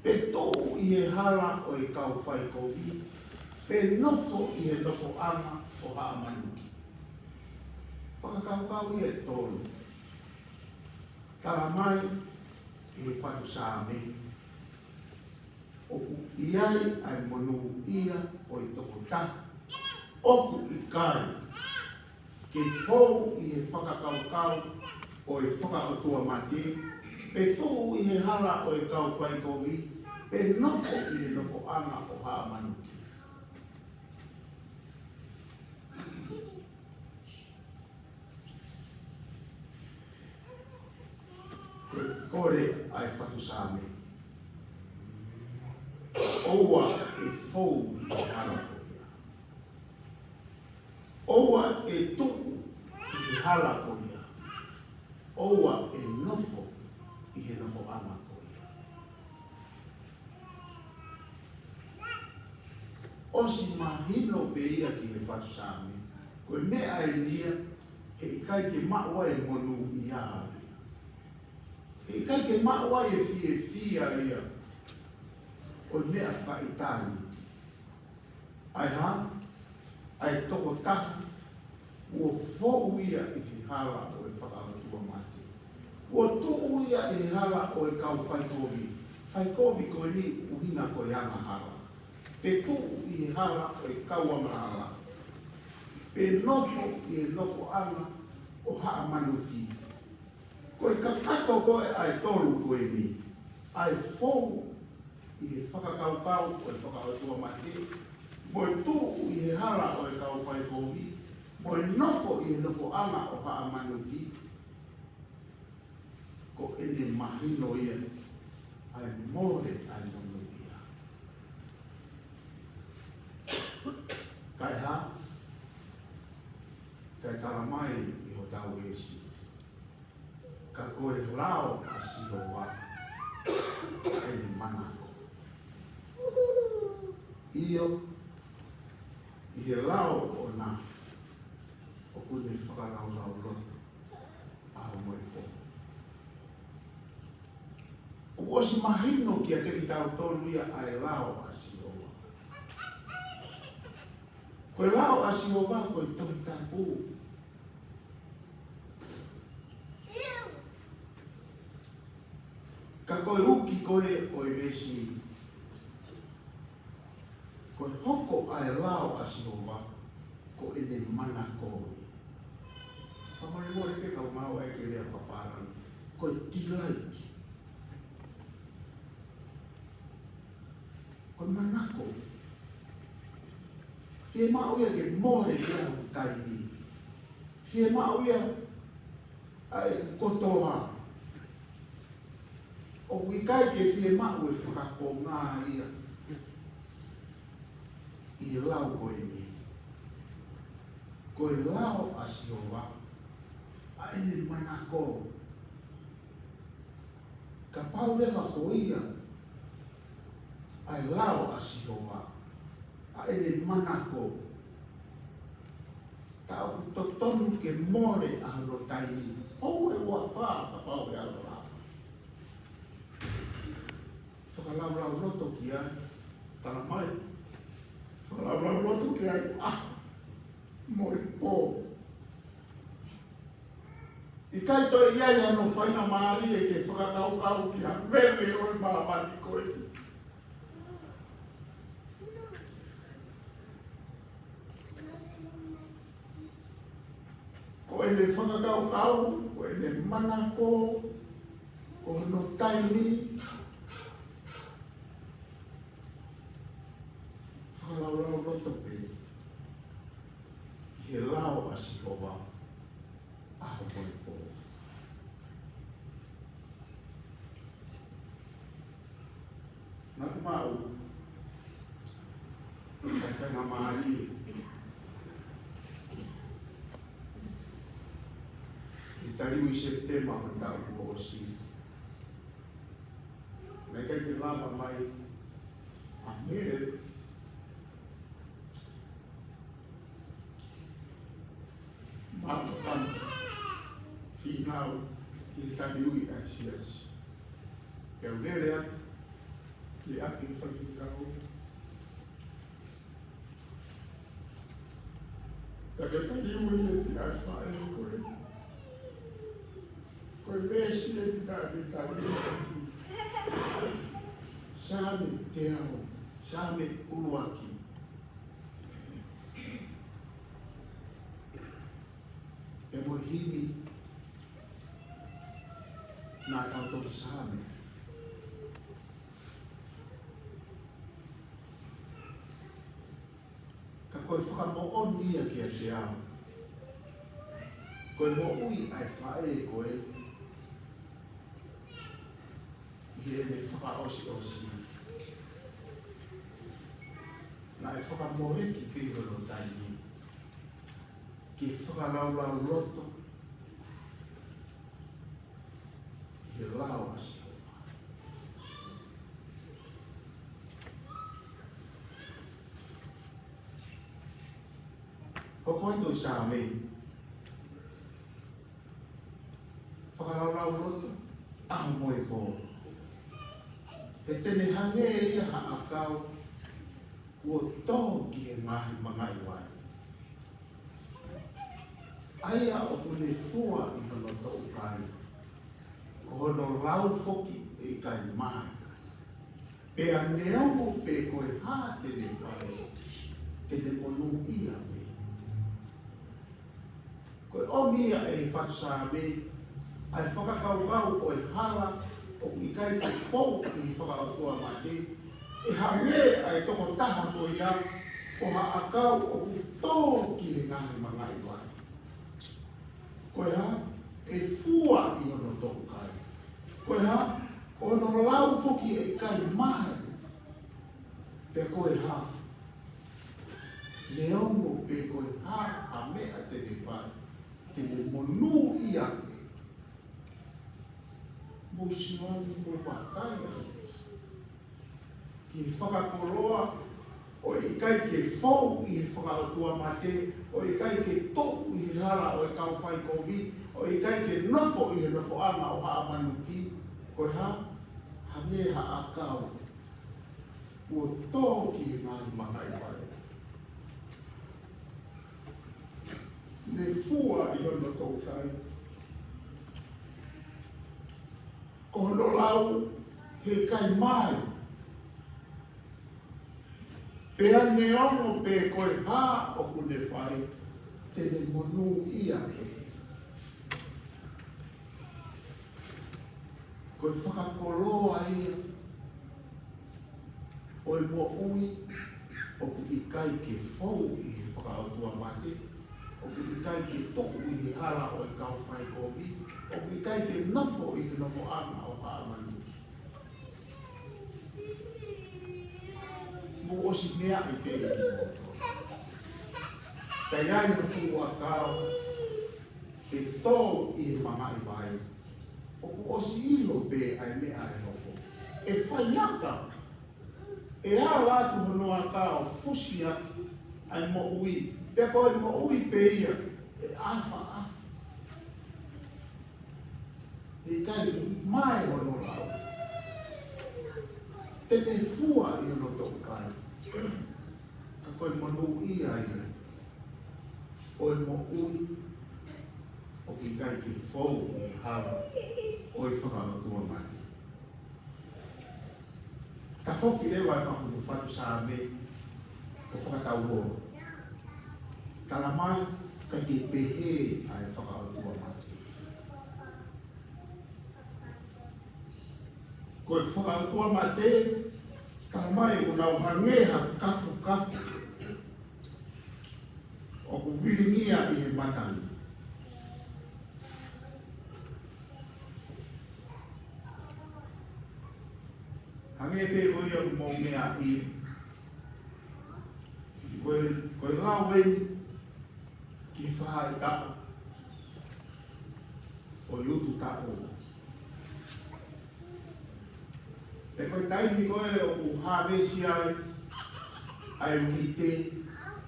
pe tuʻu ʻi he hala ʻo e kau faikovi, pe nofo ʻi he nofoʻanga ʻo haʻa manuki. Fakakaukau ia ʻe tolu. Tala mai ʻe he fatu Saame, ʻoku ʻi ai ʻa e monūʻia ʻo e tokotaha ʻoku ʻikai ke fou ʻi he fakakaukau ʻo e fakaʻotuamate, pe tuʻu ʻi he hala ʻo e kau faikovi, pe nofo ʻi he nofoʻanga ʻo haʻa manuki. Ko e kole ʻa e fatu Saame: ʻOua ʻe fou ʻi he hala ko ia. ʻOua ʻe tuʻu ʻi he hala ko ia. ʻOua ʻe nofo ʻi he nofoʻanga ko ia. ʻOsi mahino pē ia ki he fatu Saame, ko e meʻa eni ia heʻikai ke maʻu ai e monūʻia ia. Heʻikai ke maʻu ai e fiefia ia ʻo e meʻa fakaʻitāniti. ʻA e hā? ʻA e tokotaha kuo fou ia ʻi he hala ʻo e fakaʻotuamate. Kuo tuʻu ia ʻi he hala ʻo e kau faikovi. Faikovi ko eni ʻuhinga ko e angahala. Pe tuʻu ʻi he hala ʻo e kau angahala. Pe nofo ʻi he nofoʻanga ʻo haʻa manuki. Ko e kakato ko ē ʻa e tolu ko eni, ʻa e fou ʻi he fakakaukau ʻo e fakaʻotuamate, mo e tuʻu ʻi he hala ʻo e kau faikovi, mo e nofo ʻi he nofoʻanga ʻo haʻa manuki, ko ʻene mahino ia ʻa e mole ʻa e monūʻia. Kae hā? Kae tala mai ʻe hotau veesi: Ka ko e lao ʻa Sihova ʻa ʻene manako. ʻIo, ʻi he lao ʻoʻona ʻoku ne fakalaulauloto ʻaho mo e pō. ʻOku ʻosi mahino kiate kitautolu ia ʻa e lao ʻa Sihova. Ko e lao ʻa Sihova ko e Tohi Tapu. Ka ko e uki ko ē ʻo e veesi, ko e hoko ʻa e lao ʻa Sihova ko ʻene manako. Fakamolemole pē ka u maʻu ai ke lea fakapālangi. Ko e delight. Ko e manako. Fiemaʻu ia ke mole ia ʻa e taimi. Fiemaʻu ia ʻa e kotoa. ʻOku ʻikai ke fiemaʻu e fakakonga ia ʻi he lao ko eni. Ko e lao ʻa Sihova ʻa ʻene manako. Kapau leva ko ia ʻa e lao ʻa Sihova ʻa ʻene manako, ka ʻoku totonu ke mole ʻa hono taimi, ʻoua ʻe ua fā kapau ʻe ala lava. Fakalaulauloto ki ai, tala mai, fakalaulauloto ki ai ʻaho mo e pō. ʻIkai toe ʻi ai hano faingamālie ke fakakaukau ki ha veve ʻo e māmani ko ē. Ko ʻene fakakaukau, ko ʻene manako, ko hono taimi, fakalaulauloto pē ʻi he lao ʻa Sihova ʻaho mo e pō. Naʻa ku maʻu ʻa e faingamālie ʻi he taha ʻo Sepitema ʻo e taʻu kuo ʻosi. Naʻe ʻikai ke lava mai ʻa Mele ʻAfana, finau, ki he taliui ʻa e siasi. Pea u lele atu, ki he ʻapi faifekau. Ka ke taliui ʻa e faʻē ko ē. Ko e veesi eni ka ke taliui. Saame teau, Saame ʻuluaki. Pea mo e himi naʻa tau toki Saame. Ka ko e fakamoʻoni ia kiate au. Ko e moʻui ʻa e faʻē ko ē ʻi heʻene fakaʻosiʻosi. Naʻe fakamoleki pē hono taimi ke fakalaulauloto ʻi he lao ʻa Sihova. Hoko atu ʻa Saame, fakalaulauloto ʻaho mo e pō. He te ne hangē ia ha ʻakau kuo tō ki he ngaahi mangaʻi vai, ʻa ia ʻoku ne fua ʻi hono toʻukai, ko hono lau foki ʻe ʻikai mae. Pea neongo pe ko e hā te ne fai, te ne monūʻia pē. Ko e ʻomi ia ʻe he fatu Saame ʻa e fakakaukau ʻo e hala ʻoku ʻikai ke fou ʻi he fakaʻotuamate, ʻe hangē ʻa e tokotaha ko ia ko ha ʻakau ʻoku tō ki he ngaahi mangaʻi vai. Ko e hā? ʻE fua ʻi hono toʻukai. Ko e hā? Hono lau foki ʻe ʻikai mae. Pea ko e hā? Neongo pe ko e hā ha meʻa te ne fai, te ne monūʻia pē. Mou sio ange, mou vakai ange ki he fakakoloa ʻo e ʻikai ke fou ʻi he fakaʻotuamate, ʻo e ʻikai ke toʻu ʻi he hala ʻo e kau fai kovi, ʻo e ʻikai ke nofo ʻi he nofoʻanga ʻo Haʻa Manuki. Ko e hā? Hangē ha ʻakau kuo tō ki he ngaahi mangaʻi vai. Ne fua ʻi hono toʻukai, ko hono lau heʻikai mae. Pea neongo pe ko e hā ʻoku ne fai, te ne monūʻia pē. Ko e fakakoloa ia ʻo e moʻui ʻoku ʻikai ke fou ʻi he fakaʻotuamate, ʻoku ʻikai ke toʻu ʻi he hala ʻo e kau fai kovi, ʻoku ʻikai ke nofo ʻi he nofoʻanga ʻo Haʻa Manuki. Mou ʻosi meaʻi pē ʻi he moto. Ka ʻi ai ha fuʻu ʻakau ke tō ʻi he mangaʻi vai, ʻoku ʻosi ʻilo pē ʻa e meʻa ʻe hoko. ʻE faiaka, ʻe ala atu hono ʻakau fusi atu ʻa e moʻui. Pea ko e moʻui pē ia ʻe ʻafaʻafa. ʻE ʻikai mae hono lau. Te ne fua ʻi hono toʻukai. Ka ko e monūʻia ia ʻo e moʻui ʻoku ʻikai ke fou ʻi he hala ʻo e fakaʻotuamate. Tafoki leva e fakafoki fatu Saame, ko e fakatauloa. Tala mai, ʻikai ke pehē ʻa e fakaʻotuamate. Ko e fakaʻotuamate, tala mai ʻoku nau hangē ha kafukafu ʻoku vilingia ʻi he matangi. Hangē pē ko ia ʻoku mou meaʻi, ko e, ko e lau eni ki he faʻahitaʻu ʻo e ututaʻu. Pea ko e taimi ko ē ʻoku hāvesi ai ʻa e uite,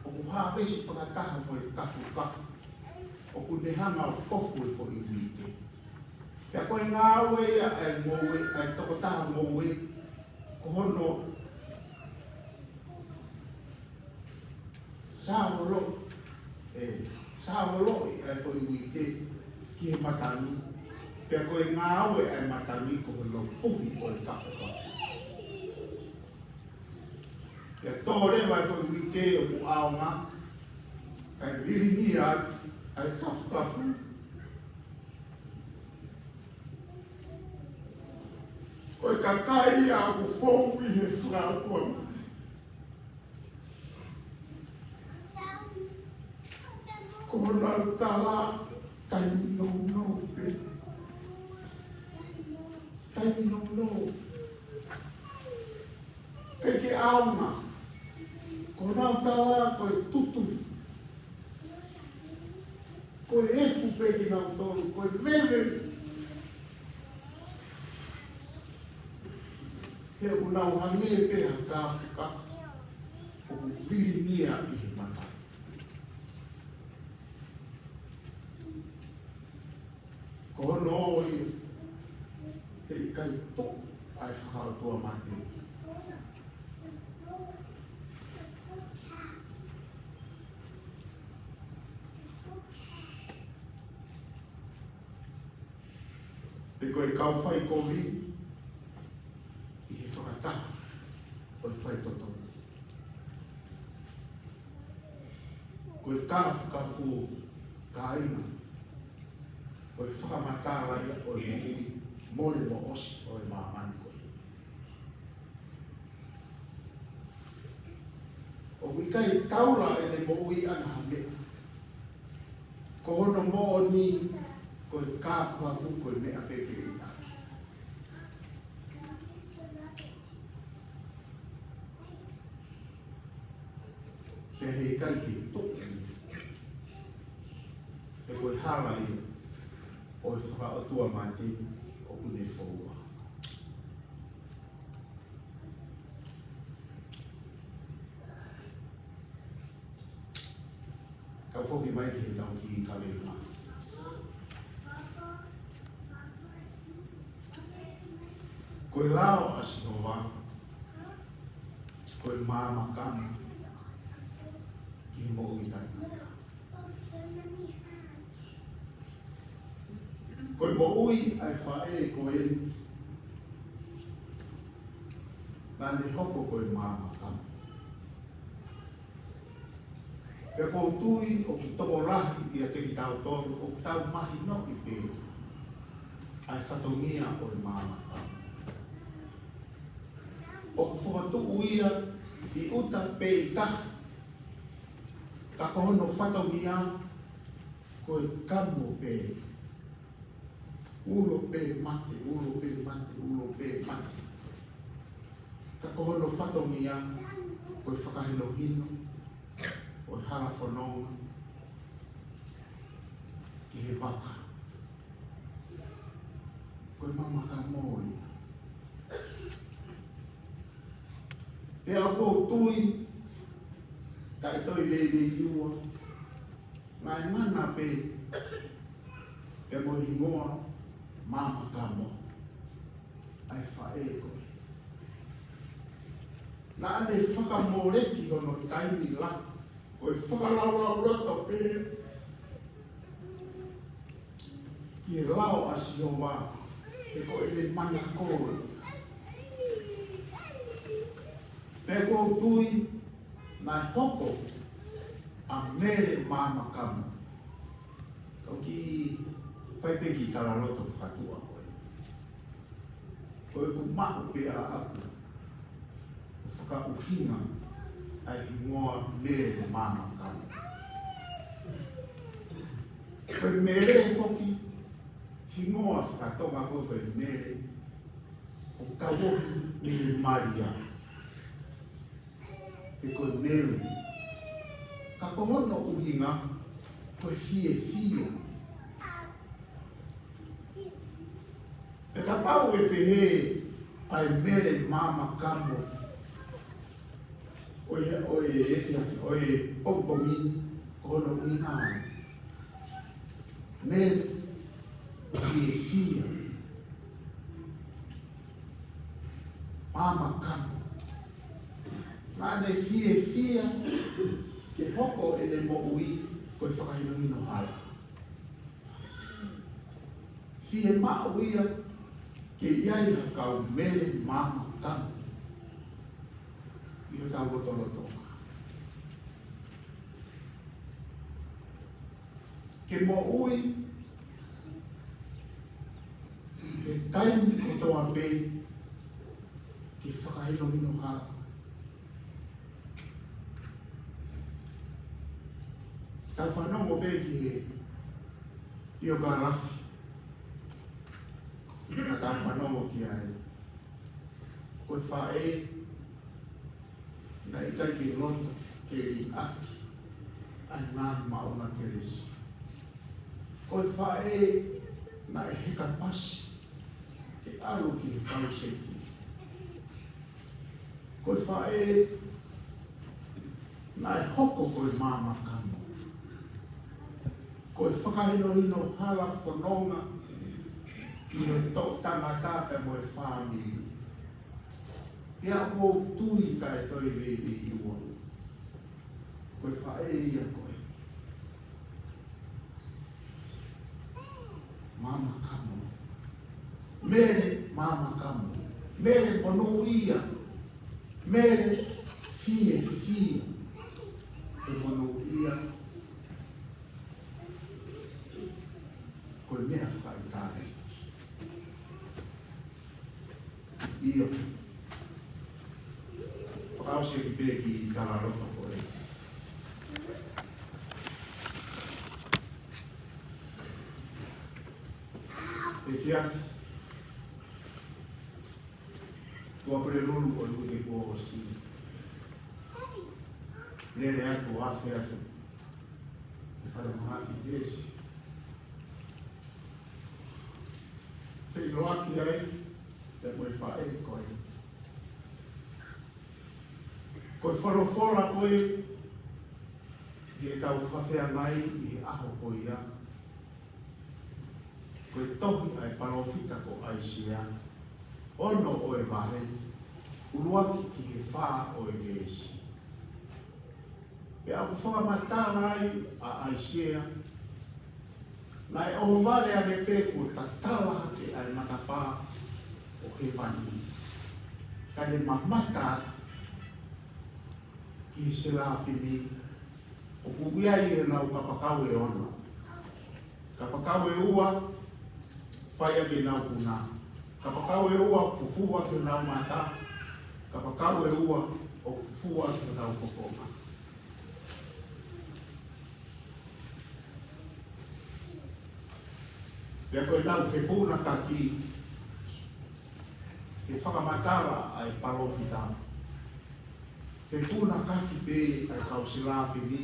ʻoku hāvesi fakataha mo e kafukafu. ʻoku ne hanga ʻo kofu e foʻi uite. Pea ko e ngāue ia ʻa e ngoue, ʻa e tokotaha ngoue, ko hono sāolo, ē, sāoloʻi ʻa e foʻi uite ki he matangi. Pea ko e ngāue ʻa e matangi ko hono puhi ʻo e kafukafu. Pea tō leva e foʻi uite ʻoku ʻaonga, kae vilingia ʻa e kafukafu. Ko e kakai ia ʻoku fou ʻi he fakaʻotuamate, ko honau tala taimi nounou pē. Taimi nounou. Pea ke ʻaonga. Ko honau tala ko e tutu. Ko e efu pē kinautolu, ko e veve. He ʻoku nau hangē pē ha kafukafu ʻoku vilingia ʻi he mata. Ko hono ʻuhinga, heʻikai tuʻu ʻa e fakaʻotuamate. Pe ko e kau faikovi ʻi he fakataha ʻo e faitotonu. Ko e kafukafu, kāinga, ko e fakamatala ia ʻo e moʻui mole mo ʻosi ʻo e māmani ko eni. ʻOku ʻikai taula ʻene moʻui ʻana ha meʻa. Ko hono moʻoni, ko e kafukafu ko e meʻa pē ke ʻita. Pea heʻikai ke tuʻu. He ko e hala ia ʻo e fakaʻotuamate ʻoku ne foua. Kau foki mai ki he tau kiʻi kavenga. Ko e lao ʻa Sihova, ko e maama kamo ki he moʻui taʻengata. Ko e moʻui ʻa e faʻē ko eni, naʻa ne hoko ko e maama kamo. Pea ʻoku ou tui ʻoku tokolahi ʻiate kitautolu ʻoku tau mahinoʻi pē ʻa e fatongia ʻo e maama kamo. ʻOku fokotuʻu ia ʻi ʻuta pē ʻi tahi, ka ko hono fatongia ko e kamo pē. Ulo pē mate, ulo pē mate, ulo pē mate. Ka ko hono fatongia ko e fakahinohino ʻo e hala fononga ki he vaka. Ko e maama kamo ia. Pea ʻoku ou tui, taʻe toe veiveiua, naʻe mana pē, pea mo e hingoa maama kamo ʻa e faʻē ko ē. Naʻa ne fakamoleki hono taimi lahi, ko e fakalaulauloto pē ki he lao ʻa Sihova, he ko ʻene manako ia. Pea ʻoku ou tui, naʻe hoko ʻa Mele maama kamo. Kau kiʻi fai pē kiʻi talaloto fakatuʻa ko ē. Ko ʻeku maʻu pē ʻaʻaku ʻo fakaʻuhinga ʻa e hingoa Mele maama kamo. Ko e Mele foki, hingoa faka-Tonga ko ē ko e Mele, ʻoku tau ʻomi mei he Malia. He ko e Mele. Ka ko hono ʻuhinga, ko e fiefia. Pea kapau ʻe pehē ʻa e Mele maama kamo ʻo e, ʻo e efiafi, ʻo e pongipongi, ko hono ʻuhinga ē. Mele fiefia. Māmā Kamo. Naʻá ne fiefia ke hoko ʻene moʻui ko e fakahinohino hala. Fiemaʻu ia ke ʻi ai ha kau Mele Māmā Kamo ʻi hotau lotolotonga. Ke moʻui he taimi kotoa pē ke fakahinohino hala. Tau fanongo pē ki he biokalafi. Ka tau fanongo ki ai. Ko e faʻē naʻe ʻikai ke loto ke liʻaki ʻa e ngaahi maʻuʻanga kelesi. Ko e faʻē naʻe heka pasi ke ʻalu ki he kau seki. Ko e faʻē naʻe hoko ko e Māmā Kamo. Ko e fakahinohino hala fononga ki he toʻu tangata pea mo e fāmili. Pea ʻoku ou tui taʻe toe veiveiua. Ko e faʻē ia ko e Māmā Kamo. Mele Māmā Kamo. Mele monūʻia. Mele fiefia. He monūʻia ko e meʻa fakaʻikale. ʻIo. Fakaʻosi pē ki he talaloto ko ē. Efiafi Tuʻapulelulu ʻo e uike kuo ʻosi. Lele atu ʻo afe atu he falemahaki veesi. Feʻiloaki ai pea mo e faʻē ko ē. Ko e folofola ko ē ʻi heʻetau fakafeangai ʻi he ʻaho ko ia, ko e tohi ʻa e palōfita ko ʻAisea, ono ʻo e vahe, ʻuluaki ki he fā ʻo e veesi. Pea ʻoku fakamatala ai ʻa ʻAisea, naʻe ʻohovale ange pē kuo tatala hake ʻa e matapā ʻo hēvani, ka ne mamata atu ki he selafimi, ʻoku ʻi ai ʻenau kapakau ʻe ono. Kapakau ʻe ua, fai ʻaki ʻenau kuna. Kapakau ʻe ua, fufū ʻaki ʻenau mata. Kapakau ʻe ua, ʻoku fufū ʻaki ʻenau fofonga. Pea ko ʻenau fepunakaki, ʻe fakamatala ʻa e palōfita, fepunakaki pē ʻa e kau selafimi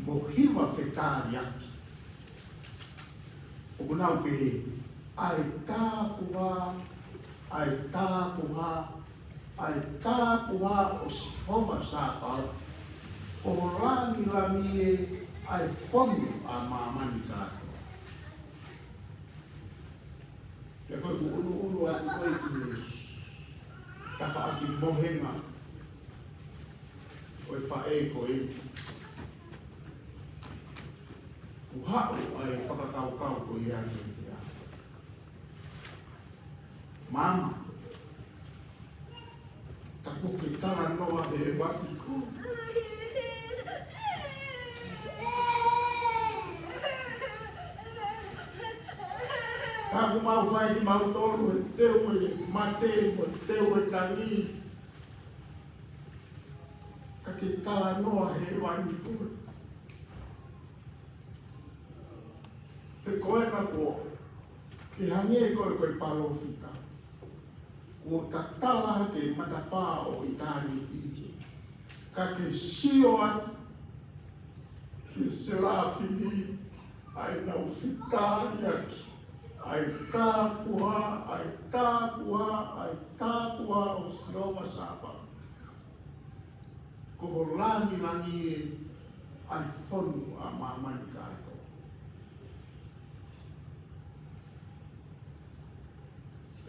mo hiva fetaliaki. ʻOku nau pehē, ʻa e tapuhā, ʻa e tapuhā, ʻa e tapuhā ʻo Sihova Sāpaoti, ʻo langilangi ē, ʻa e fonu ʻa māmani kātoa. Pea ko ʻeku ʻuluʻulu atu ko ē ki he tafaʻaki mohenga ʻo e faʻē ko ē, kuo haʻu ʻa e fakakaukau ko ia kiate au. Māmā, ka kuo ke talanoa hēvani koe. Ka kuo mau fai kimautolu he teu ʻo e mate, mo e teu ʻo e tangi. Ka ke talanoa hēvani koe. He ko e ka kuo ke hangē ko e, ko e palōfita. Kuo tatala hake matapā ʻo ʻitāniti. Ka ke sio atu ki he selafimi, ʻa ʻenau fetaliaki, ʻa e tapuhā, ʻa e tapuhā, ʻa e tapuhā ʻo Sihova Sāpaoti. Ko ho langilangi ē, ʻa e fonu ʻa māmani kātoa.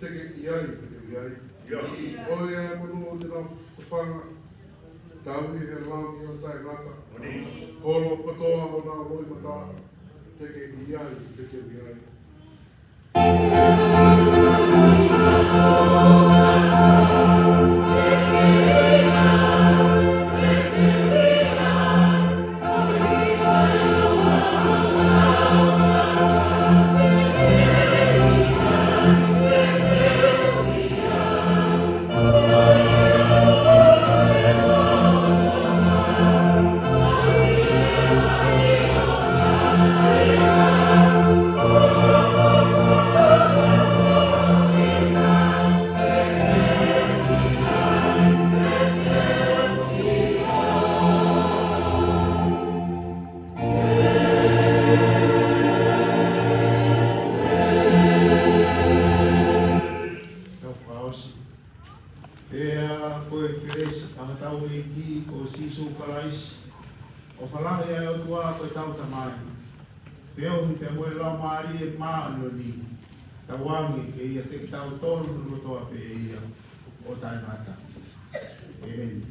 te ke ʻi ai, te ke ʻi ai. ʻIo. Ko ia ʻa e monū ʻo ʻena fafanga, tauhi ʻe he Lami ʻo taʻengata. Moʻoni. Holo kotoa honau loʻimata, te ke ʻi ai, te ke ʻi ai. ʻEiki ko Sīsū Kalaisi, ʻofa lahi ʻa e ʻOtua ko ʻetau Tamai, feohi pea mo e Laumālie Māʻoniʻoni, tauange ke ʻiate kitautolu kotoa pē ia ʻo taʻengata. ʻĒmeni.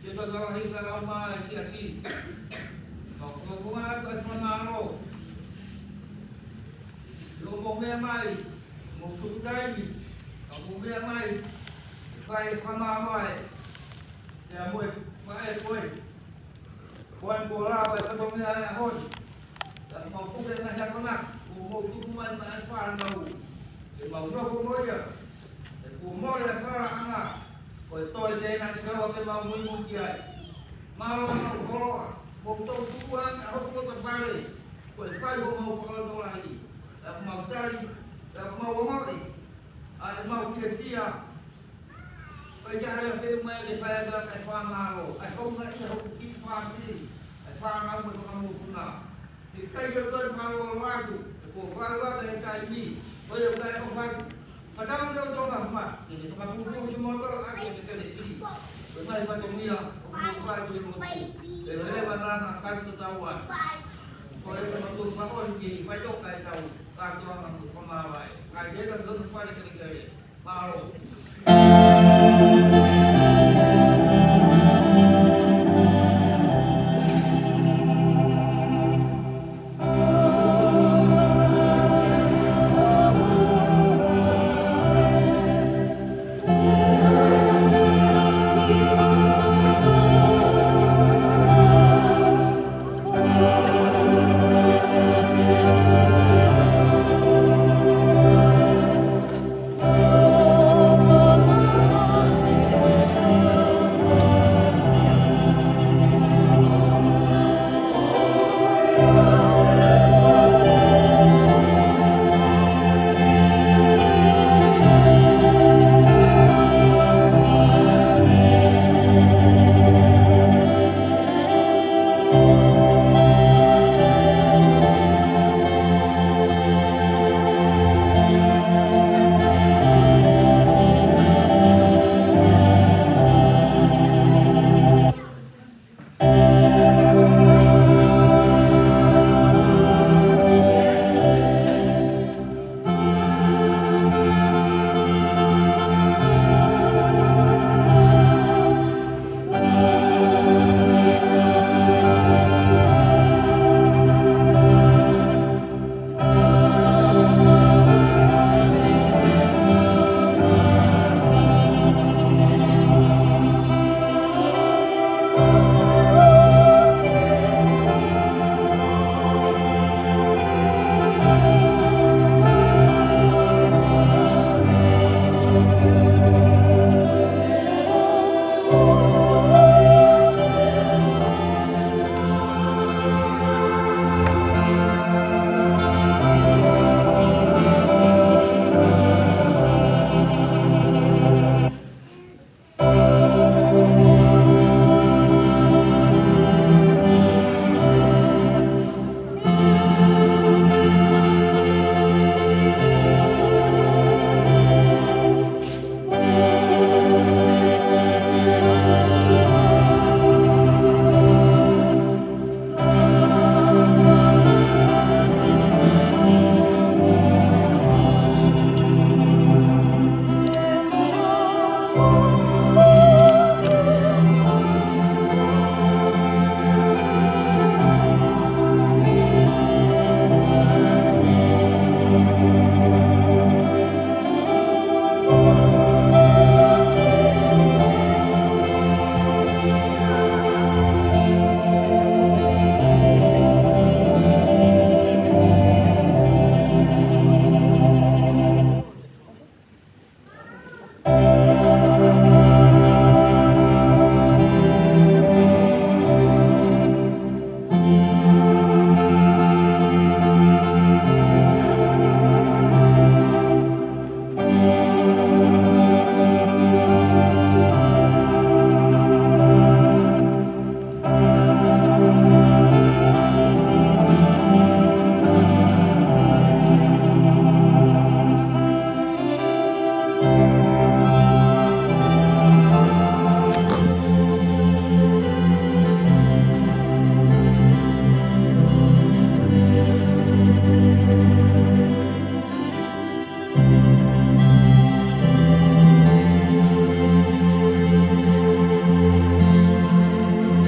Ke tau lahi ka lau mai ki a ki. Ka ko ko atu atu mālō. Lo mo mea mai, mo tuku taimi, ka mo mea mai, e fai e kamā mai, e a mo e fai e koe. Ko e ko lava e fatongia e ʻaho ni. Ka mau puke na hea kona, ko mau tuku mai mai e fānau. Ke mau nofo mo ia. E kuo mole e falaʻanga. Ko e toe tēnā te kau ke mau muimui ki ai. Mālō mau holoa. Ko tau tuku ange ʻa hoku loto pale. Ko e fai ko mau fakalotolahi. Ka mau tali. Ka mau ongoʻi. ʻA e mau kiakia. Ko e taha ia pē mai ke fai atu ʻa e fakamālō. ʻA e hounga ia hoku kiʻi fāmili. ʻA e fānau mo e fakamokopuna. Ke kai ke toe mālōlō atu. Ko e kuo valu atu e taimi. Ko ia ʻoku ʻikai ʻofa atu. Patau ke u tonga huma. Ke te fakapūpū ki moto ake ke kelesi. Ko e ngaahi fatongia. ʻOku mau fai ki he motu. Ke lele vanana kai to tau ai. Ko e te matu fakaʻoni ki he fai toka e tau. Ka toa ma tu kama vai. Kai ke ka tono fale ke kele. Mālō.